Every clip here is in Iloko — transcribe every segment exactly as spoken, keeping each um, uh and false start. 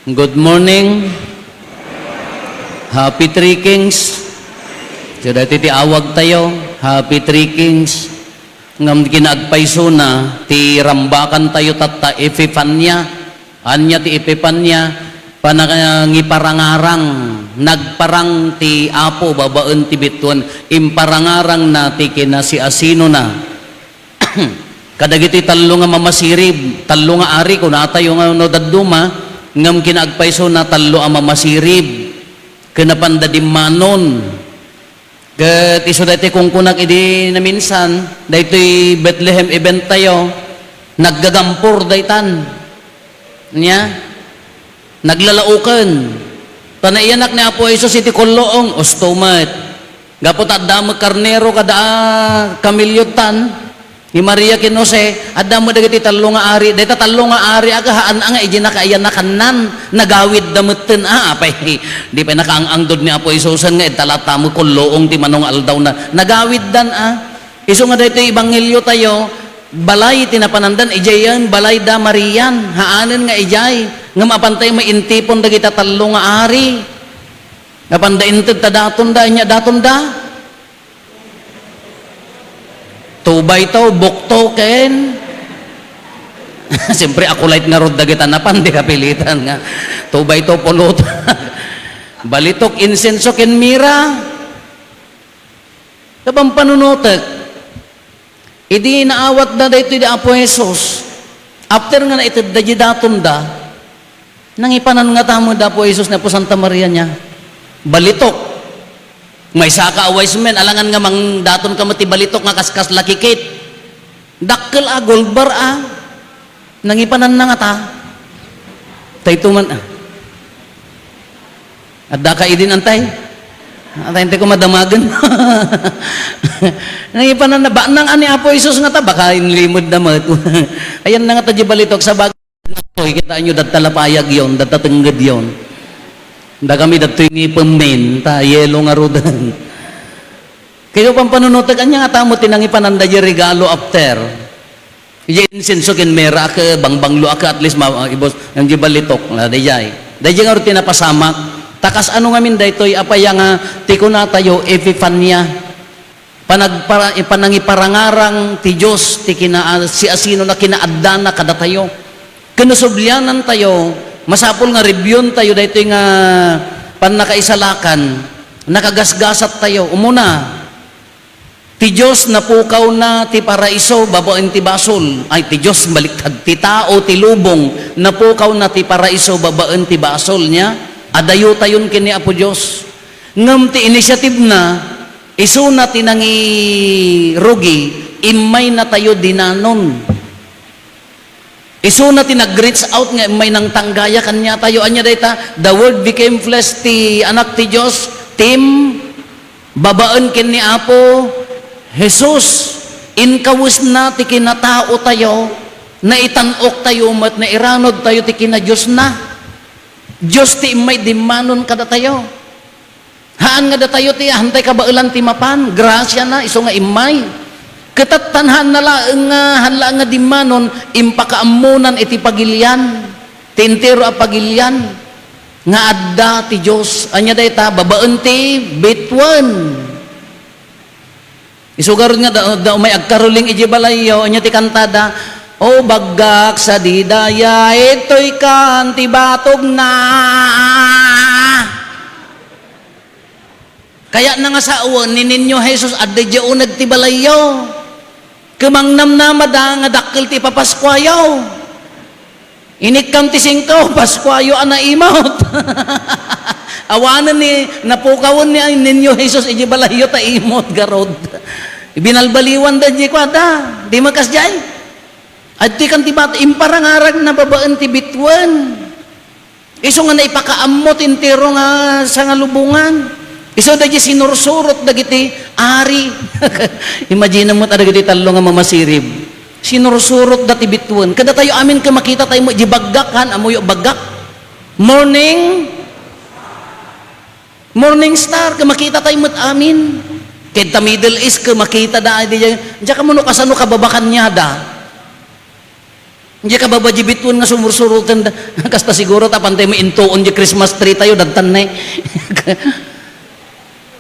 Good morning. Happy Three Kings. So, dati ti awag tayo, Happy Three Kings. Ngam kinaagpayso na, ti rambakan tayo tatta, Epifania. Ania ti Epifania? Panangiparangarang. Nagparang ti Apo babaen ti bituen. Imparangarang na ti kinasiasino na. Kadagiti tallo nga mamasirib, tallo nga ari, kunatayo nga no dadduma, ngem kinaagpayso na tallo a mamasirib, ken napanda dimmanon. Ket isu daytoy kunkunak idi naminsan, daytoy Bethlehem event tayo, naggagampor daytan. Nia? Naglalaoken. Ta naiyanak ni Apo Jesus iti kulluong, usto met. Gapu ta adda met karnero kada, ah, kamiliotan, ni Maria ken Jose, adda met dagiti tallo nga ari. Dayta tallo nga ari, aga, haan nga idi nakaiyanakannan, nagawidda metten, ah, apay, di pay nakaang-angdod ni Apo Jesusen nga idta latta met kulluong ti mano nga aldawna. Nagawiddan, ah. Isu nga daytoy ebanghelio tayo, balay ti napanandan, idiayen balay da Marian, haanen nga idiay, ngem apanta met intipon dagita tallo nga ari. Napanda inted ta datonda, ania datonda? Two by two, bukto, ken. Siyempre, akulay ngarud dagita napan, di kapilitan nga. Two by two, pulot. Balitok, insenso, ken mira. Kapan panunotek, idi naawatda daytoy di Apo Jesus, after nga naitedda di datonda, nangipanan ngata met da Apo Jesus ni Apo Santa Maria nia. Balitok. Maysaka a wise men, alangan nga mangdaton ka met ti balitok nga kaskasla kikit. Dakkel a, gold bar a. Nangipananna ngata. Tayto man, ah. Adda ka idin, antay? Antay, antay ko madamagen. Nangipananna, baknang ani Apo Jesus ngata, baka inlimod na met. Ayan na ngata di balitok sa bag-, Toy, kitaenyo, dadta lapayag yon, dadta tengged yon. Da kami dadtoy ngipen men, ta yelo ngaruden. Kayo pampanunotek, ania ngata met ti nangipananda di regalo after? Idiay insenso ken mera a ke, bangbanglo a ke, at least ma-, ah, ibus, ngem di balitok, na daydiay. Daydiay ngarud ti napasamak. Ta kasano ngamin daytoy, apay nga ti kunatayo, Epifania. Panagpara-, panangiparangarang ti Dios ti kina-, siasino na kinaaddana kadatayo. Ken no sublianantayo, masapul nga reviewentayo daytoy nga pannakaisalakan, nakagasgasat tayo. Umuna, ti Dios napukawna ti paraiso babaen ti basol. Ay, ti Dios baliktad. Ti tao, ti lubong, napukawna ti paraiso babaen ti basol nia. Adayotayon ken ni Apo Dios. Ngem ti initiative na, isuna ti nangirugi, immaynatayo dinanon. Isuna ti nag-reach out nga immay nangtanggaya kaniatayo. Ania dayta? The Word became flesh ti Anak ti Dios, tim, babaen ken ni Apo Jesus. Inkawesna ti kinataotayo, naitan-oktayo met, nairanudtayo ti kinadiosna. Dios ti immay dimmanon kadatayo. Haan nga datayo ti hantay kabaelan ti mapan, grasiana, isu nga immay. Ket tattan haanna laeng nga, haan laeng nga dimmanon, impakaammonan iti pagilian, ti entero a pagilian, nga adda ti Dios. Ania dayta? Babaen ti bituen. Isu garud nga da, da umay agkaroling idiay balayyo, ania ti kantada? "O baggak, sadi dayay, ittoy kan ti batogna." Kayatna nga sawen ni Niño Jesus, adda idiay uneg ti balayyo. Ket mangnamnamada nga dakkel ti ipapaskuayo. Inikkam ti singko, Paskuayo a naimot. Awanen ni, napukawen ni Niño Jesus idiay balayyo ta imot garud. Binalbaliwanda idiay kuada. Di makasdiay? Adtoy kan ti bat-, imparangaragna babaen ti bituen. Isu nga naipakaammo ti entero nga sangalubongan. Isu daydiay sinursurot dagiti ari. Imagine mo ta dagiti tallo nga mamasirib. Sinursurot da ti bituen. Kadatayo amin ket makita tayo met di baggak, han, ammoyo baggak. Morning, morning star, ket makita tayo met amin. Ket ta Middle East, ket makita da, di, di, di, kamo no kasano kababakan niya da. Diay kababa diay bituen nga sumursuroten da. Kasta siguro ta pantay maintuon diay Christmas tree tayo, dadtan ne.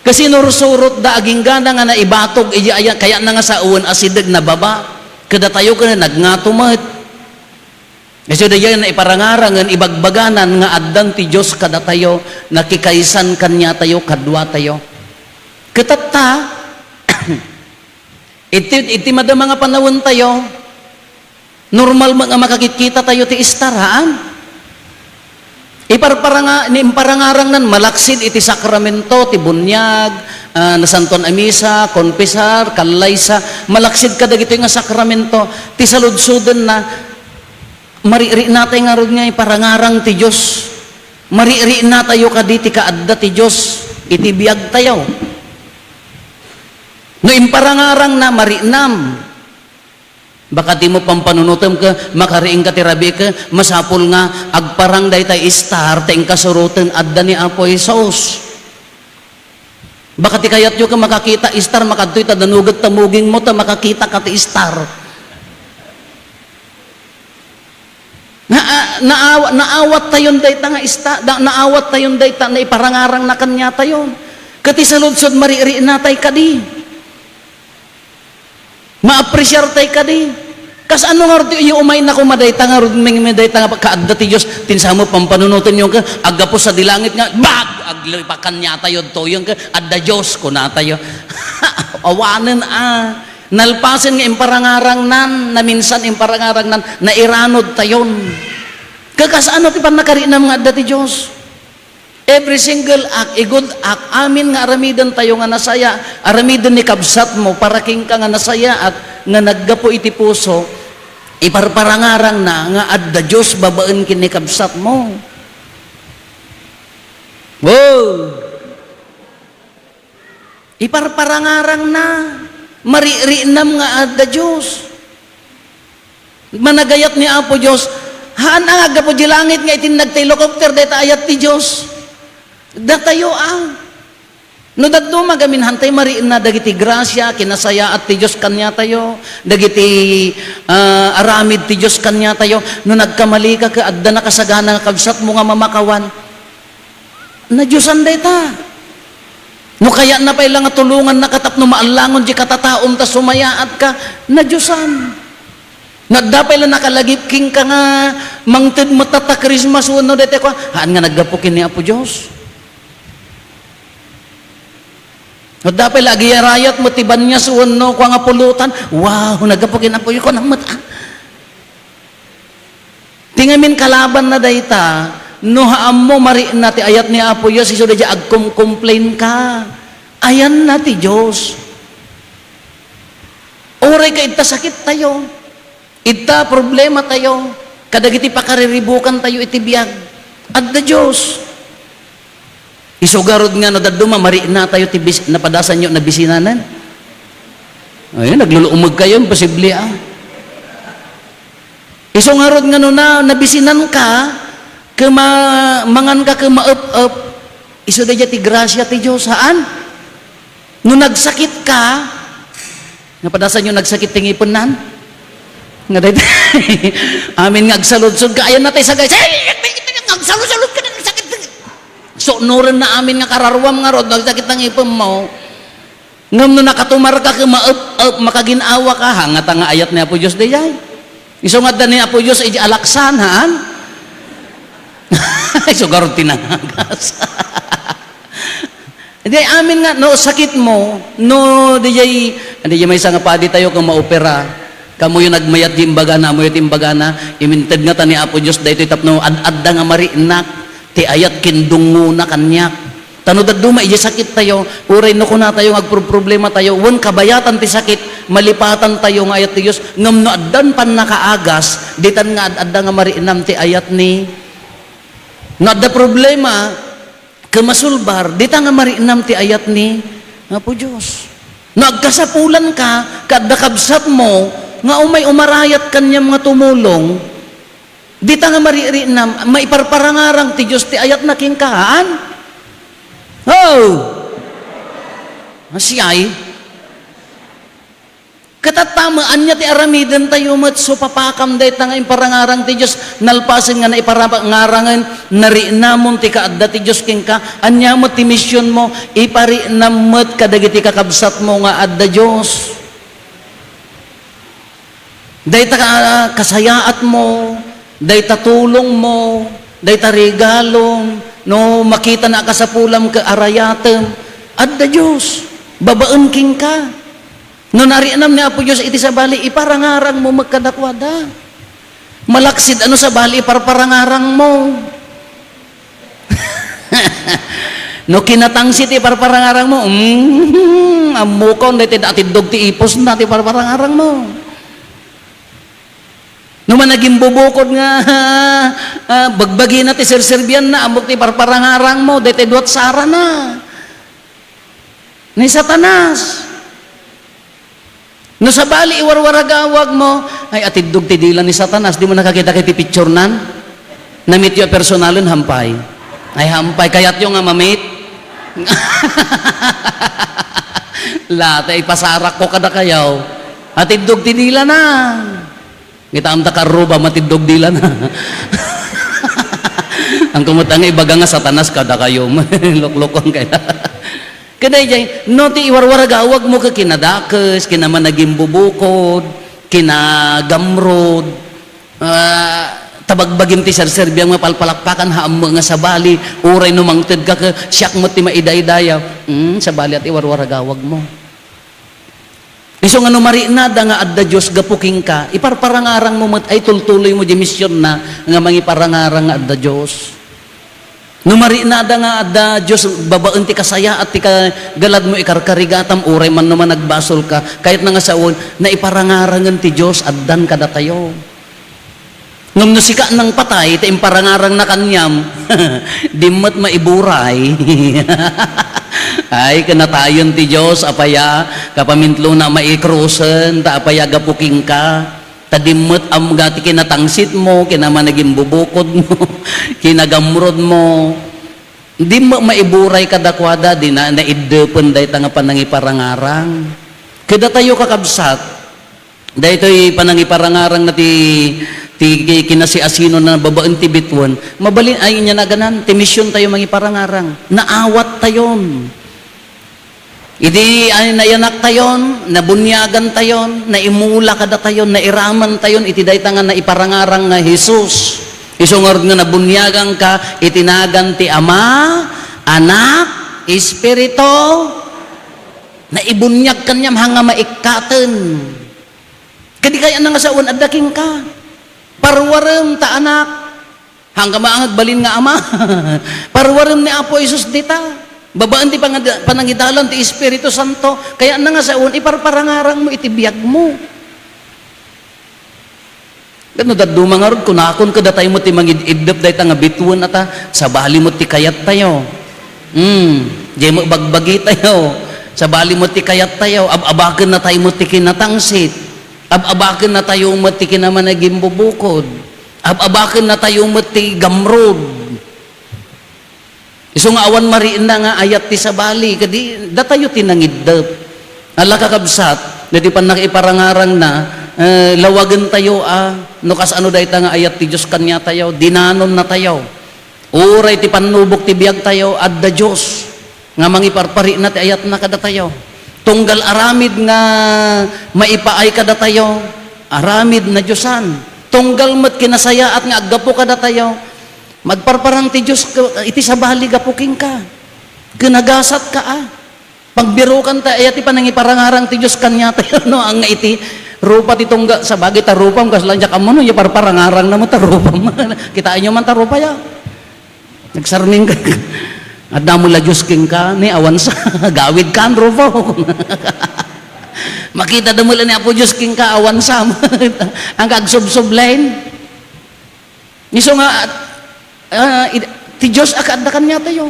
Kasinursurot da, aginggana nga naibatog, idiay aya, kayatna nga sawen, asideg, nababa. Kadatayo ken nagngato met. Isu daydiay naiparangarang, ibagbaganan nga addan ti Dios kadatayo, nakikaysan kaniatayo, kaduatayo. Ket tatta, iti, iti madama nga panawentayo, normal met nga makakitkitatayo ti istar, haan? Iparparanga-, ni imparangarangnan, malaksid iti sakramento, ti buniag, ah, nasantuan a misa, konfesar, kallaysa, malaksid kadagitoy nga sakramento, ti saludsodenna, mariknatay ngarud nga iparangarang ti Dios. Mariknatayo kadi ti kaadda ti Dios iti biagtayo. No imparangarangna, mariknam. Baka dimo pampanunotem ket makariingka ti rabii ket masapul nga agparang dayta istar ta inkasuroten adda ni Apo Jesus. Baka ti kayatyo ket makakita istar, makadtoy ta danuget ta mugingmo ta makakitaka ti istar. Na, ah, naawa-, naawattayon dayta nga ista-, na, naawattayon dayta naiparangarangna kaniatayon. Ket ti saludsod, mariknatay kadi. Maapresiartay kadi. Kasano ngarud ti umayna koma dayta ngarud, mingmi dayta nga kaadda ti Dios, ti insayo pampanunotenyo ket aggapu sadi langit nga, bag! Aglipakan niatayo ditoyen ket adda Dios, kunatayo. Awanen a. Nalpasen nga imparangarangnan, naminsan imparangarangnan, nairanudtayon. Ket kasano ti pannakariknam nga adda ti Dios? Every single act, a good act, amin nga aramidentayo nga nasaya, aramiden ni kabsatmo para kenka nga nasayaat nga naggapu iti puso, iparparangarangna nga adda Dios babaen ken ni kabsatmo. Wow! Iparparangarangna, mariknam nga adda Dios. Managayat ni Apo Dios, haan a nga aggapu di langit nga itinna ti helicopter dayta ayat ti Dios. Datayo a. No dadduma gamin, hantay marikna dagiti grasia, kinasayaat ti Dios kaniatayo, dagiti, ah, aramid ti Dios kaniatayo. No nagkamalika ket adda nakasagana nga kabsatmo nga mamakawan. Nadiosan dayta. No kayatna pay la nga tulongannaka tapno maallangon ti katataom ta sumayaatka, nadiosan. No adda pay la nakalagip kenka nga mangted met ta Christmas wenno daytoy kua, haan nga naggapu ken ni Apo Dios. No adda pay la agiyarayat met ti banias wenno kua nga pulutan, wow, naggapu ken Apo Dios, kuana met, ah. Ti ngamin kalabanna dayta, no haammo marikna ti ayat ni Apo Dios, isu daydiay agkumcomplainka. Ayanna ti Dios. Uray ket ita sakittayo, ita problematayo, kadagiti pakariribbukantayo iti biag, adda Dios. Isu garud nga no dadduma, mariknatayo ti bis-, napadasanyo nabisinanen. Ay, nagluluumegkayo, imposible, ah. Isu ngarud nga no na, nabisinanka, ket ma-, manganka ket maep-ep, isu daydiay ti grasia ti Dios, haan? No nagsakitka, napadasanyo nagsakit ti ngipennan? Nga dayta, amin nga agsaludsodka, ayanna ti sagayam, agsaludsodka, nagsakit. Sunorenna amin nga kararuam ngarud, nagsakit ti ngipenmo. Ngem no nakatumarka ket maep-ep, makagin-awaka, ha, ngata nga ayat ni Apo Dios daydiay. Isu nga adda ni Apo Dios idiay alaksan, haan? Isu garud ti nangagas. Daydiay amin nga, no sakitmo, no daydiay, daydiay maysa nga paditayo ket maopera. Kamoyo nagmayat diay imbagana, ammoyo ti imbagana, iminted ngata ni Apo Dios daytoy tapno ad-adda nga mariknak ti ayat ken dungngona kaniak. Ta no dadduma idiay sakittayo, uray no kunatayo nga agproproblematayo, wen kabayatan ti sakit, malipatantayo nga ayat ti Dios, ngem no addan pannakaagas, ditan nga ad-adda nga mariknam ti ayat ni. No adda problema, ket masulbar, dita nga mariknam ti ayat ni Apo Dios. No agkasapulanka, ket adda kabsatmo, nga umay umarayat kaniam nga tumulong, dita nga mariknam, maiparparangarang ti Dios ti ayatna kenka, haan? Oh! Siay? Ket atta met, ania ti aramidentayo met so papakam dayta nga imparangarang ti Dios, nalpasen nga naiparangarangen, nariknamon ti kaadda ti Dios kenka, ania met ti misionmo, ipariknam met kadagiti kakabsatmo nga adda Dios. Dayta ka-, kasayaatmo, dayta tulongmo, dayta regalom, no makitana a kasapulam ket arayatem, adda Dios, babaen kenka. No nariknam ni Apo Dios iti sabali, iparangarangmo met kadakuada. Malaksid a no sabali, iparparangarangmo. No kinatangsit ti iparparangarangmo, mm, ammokon, daytoy da atiddog ti ipusna ti iparparangarangmo. No managimbubukod nga, ah, bagbagina ti serserbianna, ammok ti iparparangarangmo, daytoy duat sarana. Ni Satanas. No sabali, iwarwaragawagmo, ay, atiddog ti dila ni Satanas, dimo nakakita iti picturenan? Na-meet yo a personalen, hampay. Ay, hampay. Kayatyo nga ma-meet? La, ta ipasarakko kadakayo. Atiddog ti dilana. Kitaem ta karruba, matiddog dilana. Ang kumutang ibaga nga Satanas kadakayo, luklukon kaya. Kadaydiay, no ti iwarwaragawagmo ket kinadakes, kinamanagimbubukod, kinagamrod, ah, ta bagbagim ti serserbiam nga palpalakpakan, haan met nga sabali, uray no mangted ka ket siak met ti maidaydaya. Hmm, sabali a ti iwarwaragawagmo. Isu nga no mariknada nga adda Dios gapu kenka, iparparangarangmo met a itultuloymo diay misionna nga mangiparangarang nga adda Dios. No mariknada nga adda Dios babaen ti kasayaat ti kagaladmo, ikarkarigatam, uray man no managbasolka, kayatna nga sawen, naiparangarangen ti Dios, addan kadatayo. Ngem no sika nangpatay, ta imparangarangna kaniam, di met maiburay. Ay, ken natayen ti Dios, apay a, kapamintlona maikrusen, ta apay a gapu kenka. Ta di met amga ti kinatangsitmo, kinamanagimbubukod mo, kinagamrod mo. Di met maiburay kadakuada, di na, naiddepen dayta nga panangiparangarang. Kadatayo, kakabsat, daytoy panangiparangarang na ti, ti ki-, kinasiasino na babaen ti bituen. Mabalin, ay, inya naganan, ti mision tayo mangiparangarang. Naawat tayon. Idi ay nayanak tayon, nabuniagan tayon, naimula kadatayon, nairaman tayon iti dayta nga naiparangarang nga Jesus. Isu ngarud nga nabuniagan ka iti nagan ti Ama, Anak, Espiritu, naibuniag kaniam haan nga maikkaten. Kadi kayatna nga sawen, adda kenka. Parwarem ta anak. Haan ka maangag balin nga ama. Parwarem ni Apo Jesus dita. Babaen ti pangad-, panangidalan ti Espiritu Santo. Kayatna nga sawen, iparparangarangmo iti biagmo. Ket no dadduma ngarud, kunakon, kadatayo met ti mangid-iddep dayta nga bituen a ta, sabali met ti kayattayo. Hmm, diay met bagbagitayo. Sabali met ti kayattayo. Ab-abakenna tayo met ti kinatangsit. Ab-abakenna tayo met ti kinamanagimbubukod. Ab-abakenna tayo met ti gamrod. Isu nga awan marikna nga ayat ti sabali, kadi datayo ti nangiddep. Ala, kakabsat, no ti pannakiparangarangna, eh, lawagentayo a, no kasano dayta nga ayat ti Dios kaniatayo, dinanonnatayo. Uray ti pannubok ti biagtayo, adda Dios nga mangiparparikna ti ayatna kadatayo. Tunggal aramid nga maipaay kadatayo, aramid nadiosan. Tunggal met kinasayaat nga aggapu kadatayo, magparparang ti Dios ka-, iti sabali gapu kenka. Ken nagasat ka a. Pagbirukan ta, aya ti panangiparangarang ti Dios kaniatayo, no, anga iti rupa ti tunggal, sabagay ta rupam, kasla diak ammo, no, ya parparangarang na mo ta rupam. Kitaenyo man ta rupa ya. Nagsarming ka. Adda mo la Dios kenka, ni awan sa, gawid kan rupa. Makita da mo la ni Apo Dios kenka, awan sa. Ang kagsubsub lain. Isu nga, ah, id-, ti Dios a kaadda kaniatayo.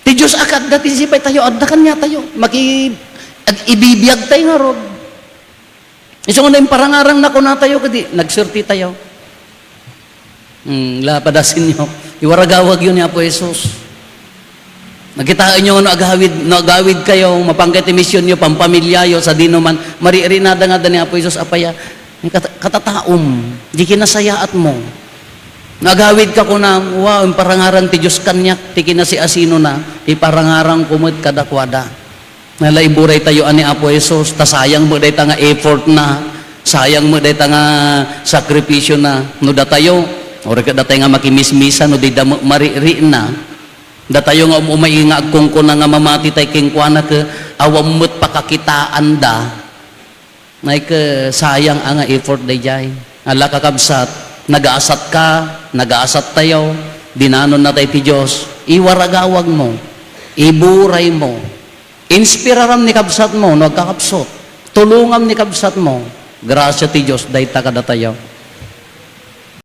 Ti Dios a kaadda ti sipay tayo, adda kaniatayo. Maki-, ag-, ibibiyag tayo ngarud. Isu nga no imparangarang na kunatayo, kadi, nagserti tayo. Hmm, la, padasinyo. Iwaragawagyo ni Apo Jesus. Nakitaenyo no agawid, no agawidkayo, mapanka ti misionyo, pampamiliayo, sadino man, maririnada nga da ni Apo Jesus, apaya, kat-, katataom, di kinasayaatmo. No agawidka kunam, wow, imparangaran ti Dios kaniak, ti kinasiasinona, iparangaranko met kadakuada. Nala, iburay tayo ani Apo Jesus, ta sayang met dayta nga effort na, sayang met dayta nga sakripisyo na. No datayo, ori ket datay nga makimismisa, no di da met mariri'na. Datayo nga um-, umay nga agkunkuna nga mamati tay kenkuana ket awan met pakakitaanda. Nay ket sayang a nga effort dayjay. Ala, kakabsat, nagaasat ka, nagaasat tayo, dinanon na tay ti Dios. Iwaragawagmo, iburaymo, inspiraram ni kabsatmo no agkakapsut. Tulongam ni kabsatmo. Grasia ti Dios dayta kadatayo.